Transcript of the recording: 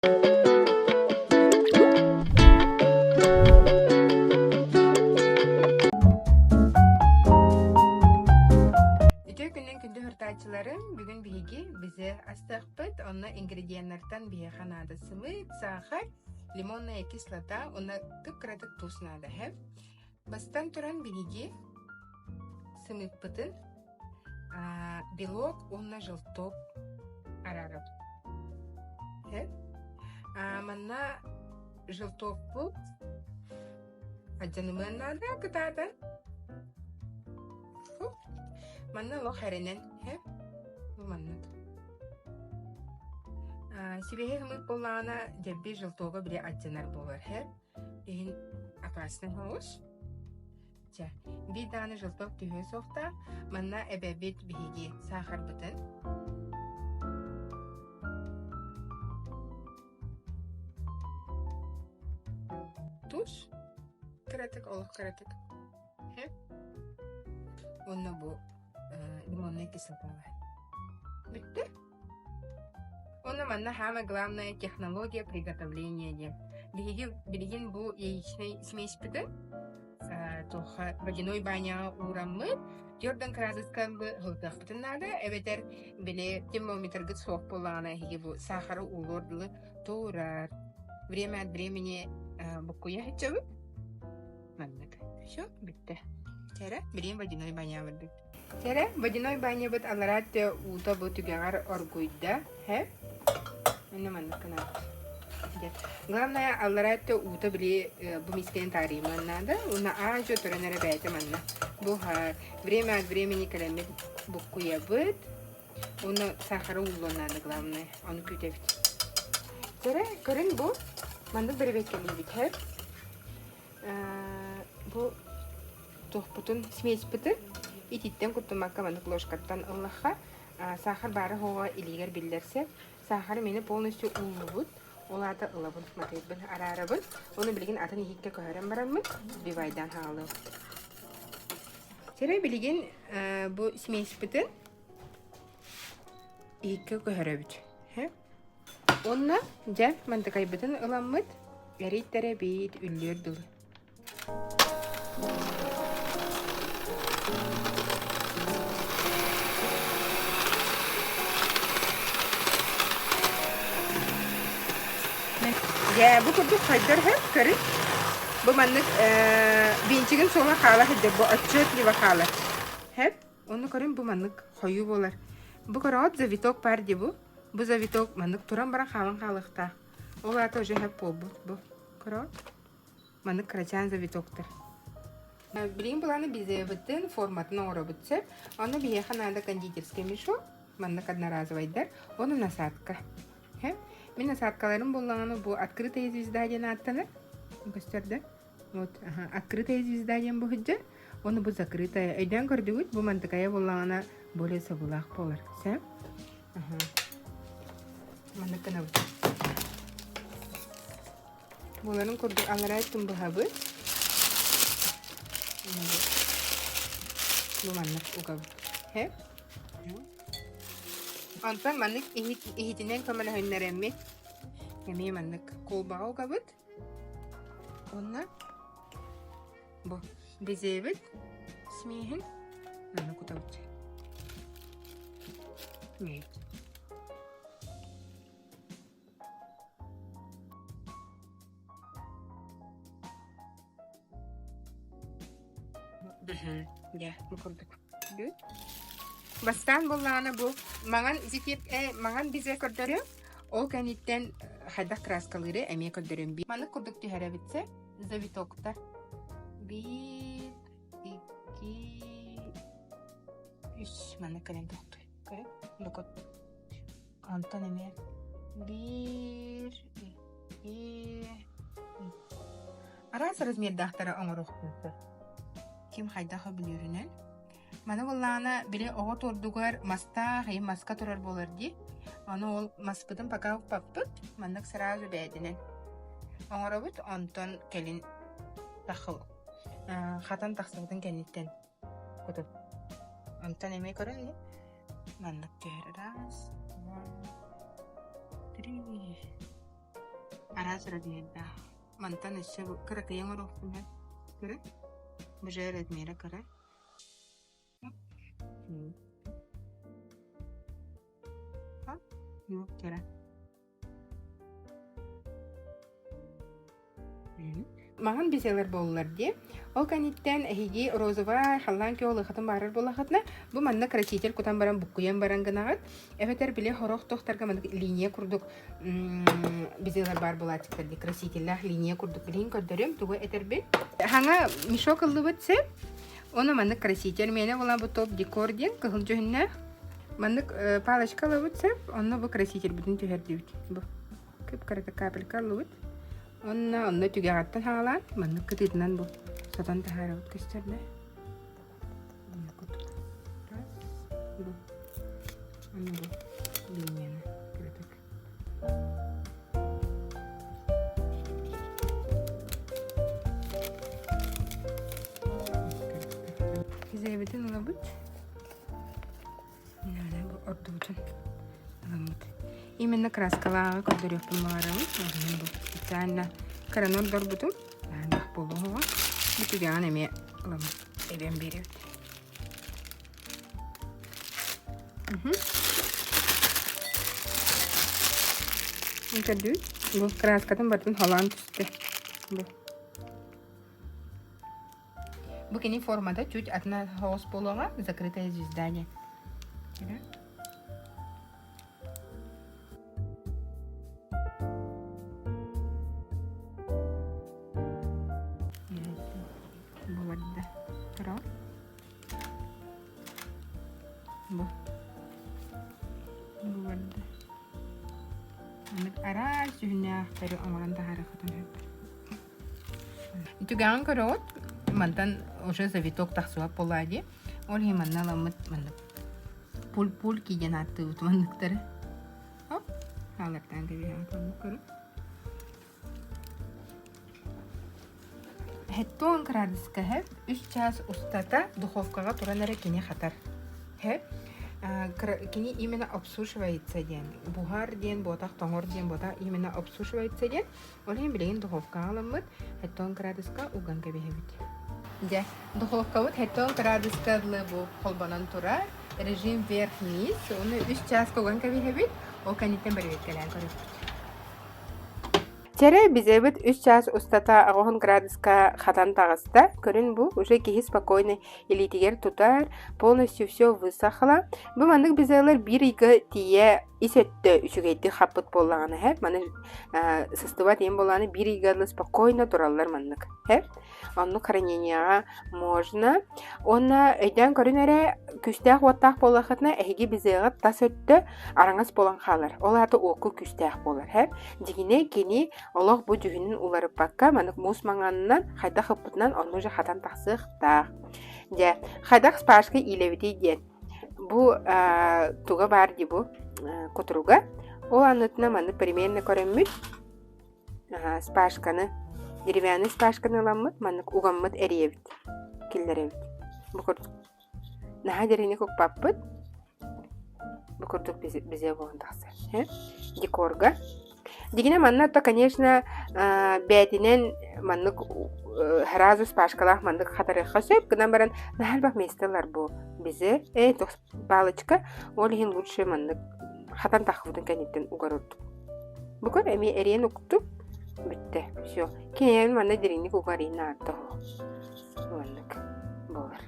Үтүө күнүн күндү хортааччыларым, бүгүн биһиги бизе астыахпыт, онно ингредиеннартан биһиэхэ наада сымыыт, саахар, лимонная кислота уонна кып-кыратык туус наада һэ. Бастан туран биһиги сымыыппытын белок уонна желток араарабыт. Манна желтокпут алдьанымыан наада кытаатан. Манна олох эрэнэн бу маннык. Сибиэһэй ымыыт буоллаҕына дьэбби желтога били алдьанар буолар иһин опасный соҕус. Чэ, биир даҕаны желток түһүө суохтаах. Манна эбэбит биһиги саахарбытын. Туш. Кыратык, олох кыратык. Уонна бу лимоннай кислоталар. Бүттэ. Уонна манна самое главное технология приготовления диэн. Биһиги билигин бу яичнай смеспитин туохха водяной баняҕа уураммыт твердон кыраадыскабы ылытыахпытын наада эбэтэр били термометргыт суох буоллаҕына эһиги бу сахары уулуор дылы туурар время от времени буккуйа сылдьабыт маннык все бүттэ чэрэ билигин водяной баня бардык Чэрэ, водяной банябыт аллараа өттө уута бу түгэҕэр оргуйда, һэ? Иннэ маннык гынабыт. Дьэ. Главное, аллараа өттө уута били бу миискэнэн таарыйымыан наада. Уонна аа-дьуо туран эрэ бэйэтэ манна. Бу время от времени кэлэммит буккуйабыт. Уонна сахара ууллуон наада главное. Ону күүтэбит. Чэрэ, көрүн бу. Маннык бэрэбиэркэлиибит, һэ? Бу туохпутун смеспытын ититтэн куттуммакка маннык ложкаттан ыллахха сахар баара суоҕа илиигэр биллэр сөп. Сахары мини полностью ууллубут. Ол аата ылабын, матыйбын, араарабын. Ону билигин атын иһиккэ көһөрөн бараммын сбивайдаан хаалыам. Сирэй билигин бу смеспытын иһиккэ көһөрөбүт. Уонна дьэ мантыкайбытын ыламмыт эрийтэрэбит үллүөр дылы. Дьэ бу курдук хайдар үһү көрүн. Бу маннык венчигин суола хаала сылдьар бу отчетливо хаалар. Һэп. Ону көрүн бу маннык хойуу буолар. Бу көрөҕүт завиток баар дии бу. Бу завиток маннык туран баран хаалан хаалыахтаах. Ол аата уже хэп буолбут бу. Көрөҕүт? Маннык кырачаан завитоктар. Билигин былааны безебытын форматын оҥоробут сөп. Ону биһиэхэ наада кондитерский мешок, маннык одноразовайдар, уонна насадка. Мин насадкаларым буоллаҕына бу открытая звезда диэн ааттанар. Көстөр да? Вот, ага, открытая звезда диэн бу сылдьар, уонна бу закрытая. Өйдөөн көрдүгүт, бу мантыкайа буоллаҕына более сабылаах буолар. Сөп? Ага. Маннык гынабыт. Буоларын курдук аллараа өттүн быһабыт. Бу маннык угабыт. Һэ? Онтон маннык иһитинэн көмөлөһүннэрэммит эмиэ маннык колбаҕа угабыт. Уонна бу безебит смеһин манна кутабыт. Миэт. Дьэ, бу курдук. Бастаан буоллаҕына бу маҥан зефир, э, маҥан бизе көрдөрүөм. Ол кэнниттэн хайдах краскалыыры эмиэ көрдөрүөм. Маннык курдук түһэрэбит сэ завитоктар. Биир, икки, үс. Маннык кэлэн тохтуй. Көрө, бу Онтон эмиэ биир, икки, араас размердаахтары оҥоруохпун сөп. Ким хайдах сөбүлүүрүнэн. Маны буоллаҕына, били оҕо туордугар мастаах, ийэ маска турар буолар дии. Ону ол маспытын пока укпаппыт, маннык сразу бэйэтинэн оҥоробут, онтон кэлин тахыл хатан тахсыбытын кэнниттэн кутун. Онтон эмиэ көрөн маннык түһэр раз, два, три. Араас размердаах. Мантан өссө кыракыйа оҥоруохпун сөп. Кыра. Уже размера кыра. Кыра. Маҥан бизэлэр буоллулар дии. Ол кэнниттэн эһиги розовай халлаан күөх ылыаххытын баарар буоллаххытына, бу манна краситель кутан баран буккуйан баран гынаҕыт. Эбэтэр били сорох тохтарга маннык линия курдук безелэр баар буолааччыктар дии, красителлээх линия курдук билигин көрдөрүм тугу этэрбин. Хаҥа мешок ыллыбыт сеп. Ону маннык краситель миэнэ буолан бу топ декор диэн кыһыл дьүһүннээх. Маннык палочка ылабыт сеп, онно бу красительбитин түһэрдибит. Бу кып-кырата капелька ыллыбыт. Уонна онно түгэҕиттэн саҕалаан маннык кытыытынан бу сотон таһаарабыт көстөр да. Раз, бу. Онно бу линияны кыратык. Кизэбитин ылабыт. Бу ордубутун ыламмыт. Именно краскалааҕы көрдөрүөхпүн баҕарабын. Ол бу специально кыраны ордорбутум. Наһаа буолуоҕа. Бу түгэҕин эмиэ ыламмыт эбэн биэрэбит. Көрдүгүт? Бу краскатын барытын холоон түстэ. Бу. Бу кини формата чуть атына соҕус буолуоҕа, закрытая звезда диэн. Бу барда. Көрөҕүт? Бу. Бу барда. Маннык араас дьүһүннээхтэри оҥорон таһаарыаххытын сөп. Түгэҕин көрөҕүт, мантан уже завиток тахсыбат буоллаҕа дии. Ол иһин манна ыламмыт маннык пуль-пульки диэн ааттыыбыт манныктары. Хоп, хаалартаан кэбиһэҕит оннук көрүҥ. Хэттон кыраадыска һэп үс чаас устата духовкаҕа туран эрэ кини хатар. Һэп кини именно обсушивается диэн буһар диэн буотах тоҥор диэн буотах именно обсушивается диэн Ол иһин билигин духовкаҕа ыламмыт 70 кыраадыска уган кэбиһэбит. Дьэ, духовкабыт 70 кыраадыска дылы бу холбонон турар. Режим вверх-вниз. Уну үс чааска уган кэбиһэбит. Ол кэнниттэн бэрэбиэркэлээн көрүөхпүт. Чэрэ бизэбит үс чаас устата 80 градуска хатан таҕыста. Көрүн бу, уже киһи спокойно илиитигэр тутар, полностью все высохло. Бу маннык безелэр биир ыйга тиийэ ис өттө үчүгэйдик хаппыт буоллаҕына һэ маны сыстыбат иэн буоллаҕына биир ыйга дылы спокойно тураллар маннык һэ оннук храненияҕа можно уонна өйдөөн көрүн эрэ күүстээх уоттаах буоллаххытына эһиги безеҕит тас өттө араҥас буолан хаалар ол аата уокку күүстээх буолар һэ дьиҥинэ кини олох бу дьүһүнүн уларыппакка маннык муус маҥанынан хайдах ыппытынан онно уже хатан тахсыахтаах дьэ хайдах шпажка иилэбитий диэн Бу туга баар дии бу кутуруга. Ол аннытына маннык примерно көрөммүт шпажканы деревянный шпажканы ыламмыт маннык угаммыт эрийэбит киллэрэбит. Бу курдук наһаа дириҥник укпаппыт. Бу курдук безе буолан тахсар. Декорга Дигинэ манна то, конечно, бээтинэн маннык сразу шпажкалаах маннык хатарыахха сөп, гынан баран наһаа элбэх место ылар бу безе, э, палочка, ол иһин лучше маннык хатан таххыбытын кэнниттэн угар ордук. Бу көр эмиэ эриэн уктук бүттэ, все. Киниэн манна дириҥник угар иһин аатта маннык буолар.